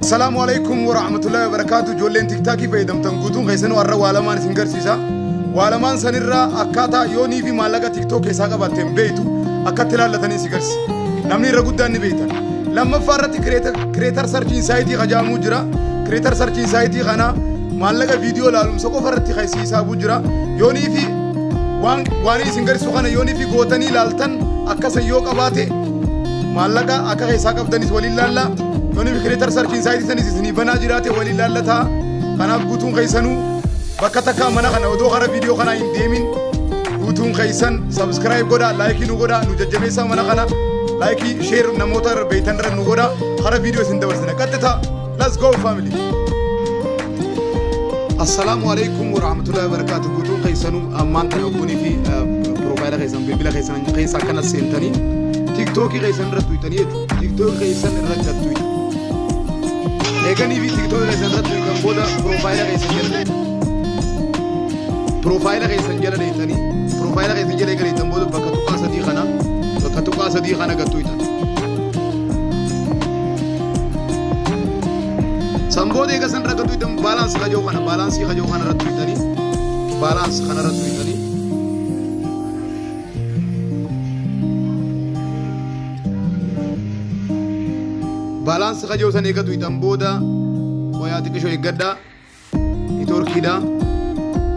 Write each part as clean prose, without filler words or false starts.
Assalaamu alaikum warahmatullahi wabarakatuh. Ijoolleen TikTokii fayyadamtan guutuun keessanuu har'a waa lamaan isin garsiisa. Waa lamaan sanirraa akkaataa yoonii fi maallaqa TikTok keessaa qabaatteen beeytu akkatti ilaallatanii si garsiisa. Namni irra guddaan ni beeytan. Lammaffaa irratti creator search insight kajaamuu jira. Creator search insight kana maallaqa viidiyoo ilaalumsa qofa irratti kaisiisaabuu jira. Yoonii fi waan isin garsiisu kana yoonii fi gootanii ilaaltan akkasa yoo qabaate maallaqa akka keessaa qabdanis waliin laalla. Yoonii fi creator search insight sanis isinii banaa jiraate waliin laallataa. Kanaaf guutuun keessanuu bakka takka mana kana odoo kara viidiyoo kanaa hin deemin guutuun keessan subscribe godhaa, like nu godhaa, nu jajjabeessaa mana kana like, share namoota irra beeytan irra nu godhaa. Kara viidiyoo isin dabarsina qaxxitaa. Let's go, family. Assalaamu alaikum warahmatullahi wabarakatuh. Guutuun keessanuu ammaan tana ogguunii fi profile keessan bilbila keessan keessa akkana seentanii TikTokii keessan irra tuytanii jechuudha. TikTokii keessan irra tuytan. Eeganii fi TikTokii keessan irra tuytan booda profile keessan jala profile keessan jala deetanii, profile keessan jala eega deetan booda bakka tuqaa sadii kana gad tuytan. San booda eega san irra gad tuytan balance kajoo kana balance kajoo kana irra tuytanii, balance kana irra tuytanii. Balance kajoo san eega tuytan booda wayaa xiqqishoo eeggadhaa, networkiidha.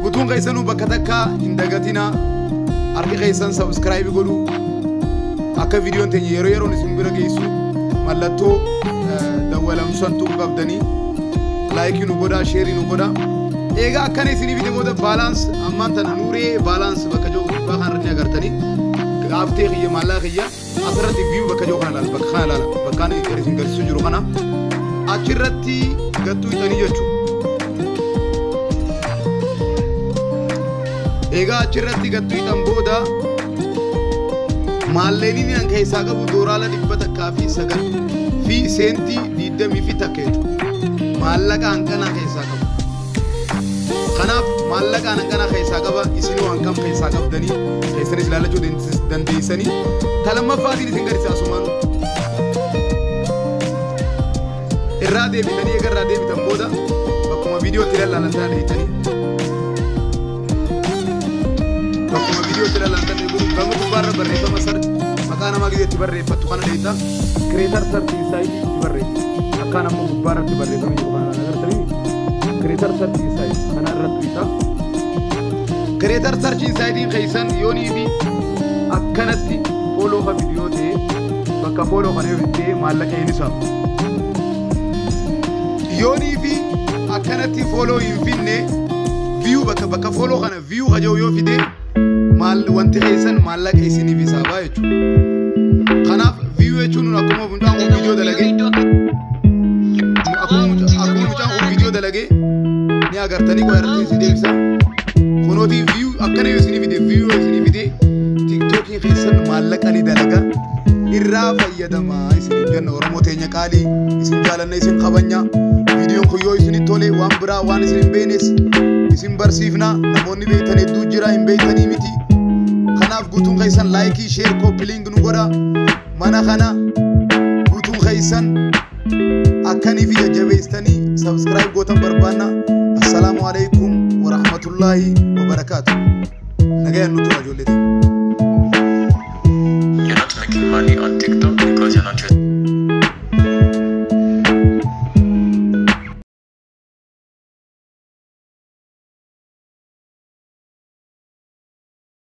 Guutuun keessanuu bakka takka hin dagatinaa, harki keessan subscribe godhuu, akka viidiyoon teenya yeroo yeroon isin bira geessu mallattoo dawwalamsan tuquu qabdanii, like nu godhaa, share nu godhaa. Egaa akkana isinii fide booda balance ammaan tana nuuree balance bakka jiru gubbaa kan irratti agartanii gaaftee kiyya maallaqa kiyya asirratti view bakka jiru kana laala, bakka kana laala, bakka ani isin garsiisu jiru kana achirratti gattuu hixanii jechuudha. Egaa achirratti gattuu hixan booda maalleeniin an keessaa qabu $109 fi seentii 21 jechuudha. Maallaqa hanqanaa keessaa qabu. Kanaaf maallaqa hanqanaa keessaa qaba, isinuu hanqam keessaa qabdanii keessanis ilaallachuu dandeessanii. Ta lammaffaatiin isin garsiisa asumaanu. Irraa deebitanii, eega irraa deebitan booda bakkuma viidiyootti ilaalan sana dheeytanii, bakkuma viidiyootti ilaalan sana gama gubbaarra barreeffama search maqaa namaa gizeetti barreeffattu kana dheeyta, creator search insight itti barreessa. Akkaan ammoo gubbaarratti barreeffamee jiru kana agartanii, creator search insight kana irratti isa creator search insightiin keessan yoonii fi akkanatti follow ka viidiyoo ta'e bakka follow kana yoo ta'e maallaqa hin isaabu. Yoonii fi akkanatti follow hin finne, view bakka follow kana view kaja'u yoo fide maal wanti keessan maallaqa isiniif hisaabaa jechuudha. Kanaaf view jechuun akkuma mucaan kun viidiyoo dalagee, akkuma mucaan kun viidiyoo dalagee ni agartanii qoya irratti isin deebisa. Kunooti view akkana yoo isinii fide, view yoo isinii fide, TikTokiin keessan maallaqa ni dalaga, irraa fayyadamaa isiniif jenna. Oromoo teenya qaalii, isin jaalanna, isin kabanya. Viidiyoon kun yoo isinitti tole waan biraa waan isin hin beeknes isin barsiifna. Namoonni beektan hedduu jira, hin beektanii miti. Kanaaf guutuun keessan like, share, copy link nu godha. Mana kana guutuun keessan akkanii fi jajjabeessitanii subscribe gootan barbaanna. Assalaamu alaikum warahmatullaahi wabarakaatu. Nagayaan nu tura, ijoollee. You're not making money on TikTok because you're not using